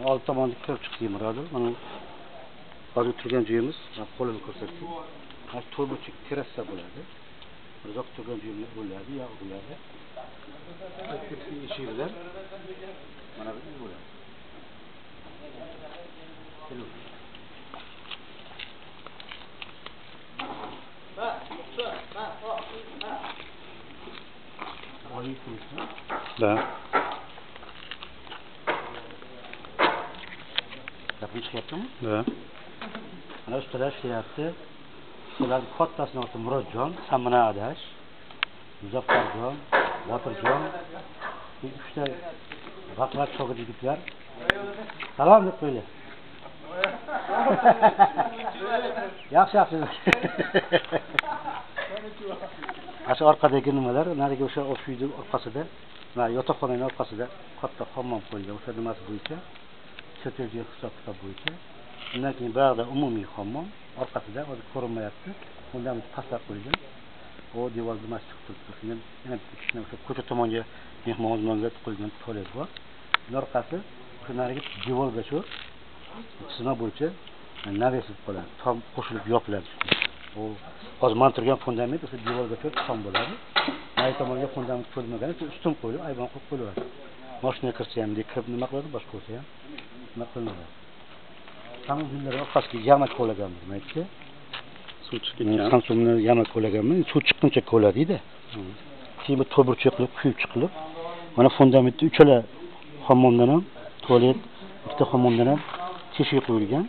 Old tomonni ko'rib chiqdik, Murodov. Mana hozir turgan joyimiz, qo'limni ko'rsatdim. Mana to'rtburchak terrasa bo'ladi. Mirzoq turgan joyimiz bo'ladi, yo bo'ladi. Eshigi bilan mana bu uy bo'ladi. Да. Gapim chiqyaptimi? Да. Mana ustalar ishlayapti. Ularning kattasini oti Murodjon, Samina adash, Muzaffarjon, Botirjon, bu uchta vaqtlar shogird yigitlar. Salom deb qo'yinglar. Yaxshi, yaxshi. Ana shu orqadagi nimalar, narigi o'sha uyning orqasida, mana yotoqxonaning orqasida katta hammom qo'yilgan, o'sha nimasi bo'yicha, chet elga hisob-kitob bo'yicha. Undan keyin bu yoqda umumiy hammom, orqasida hozir ko'rinmayapti. Undan pastlab qo'yilgan. O devor nimasi chiqib turibdi. Shundan yana bitta kichkina o'sha ko'cha tomonga mehmonxonaga qo'yilgan tualet bor. Uning orqasi o'sha narigi devorga shu chizma bo'yicha naves bo'lib qoladi. Tom qo'shilib yopiladi. O hozir man turgan fundament o'sha devorga shu tom bo'ladi. Nari tomonga fundament qo'yilmagan, ustun qo'yilib, ayvon qo'yib qo'yiladi. Mashina kirsa ham, kirib nima qiladi, boshqa bo'lsa ham nima qilinadi. Hamma gullar orqasiga yama ko'laganmiz, maytga. Suv chiqib ketgan. Samsungni yama ko'laganmiz, suv chiqquncha ko'ladida. Keyin bu to'burcha qilib, quyib chiqilib, mana fundamentda uchala hammomdan ham, tualet, ikkita hammomdan ham teshik qo'yilgan.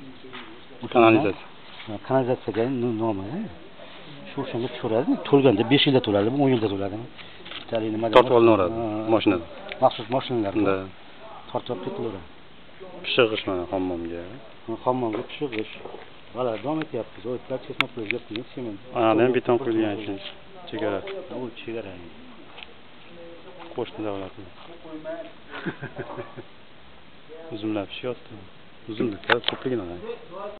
Kanalizatsiya. Kanalizatsiyaga nomi, shu o'shanga tushiradi. To'lganda 5 yilda to'ladimi, 10 yilda to'ladimi? Bittali nima tortib olinaveradi mashinada. Maxsus mashinalar bor. Tortib olib ketilaveradi. Pishig'ish mana hammomga. Hammomga pishig'ish. Mana davom etyapmiz. O'tlar chesma qo'yilgan degan sement. Ana ham beton qo'yilgan ekan. Chegara. U chegara. Qo'shni davlatni. Uzumlar pishyapti. Uzumlar ko'pligini qarang.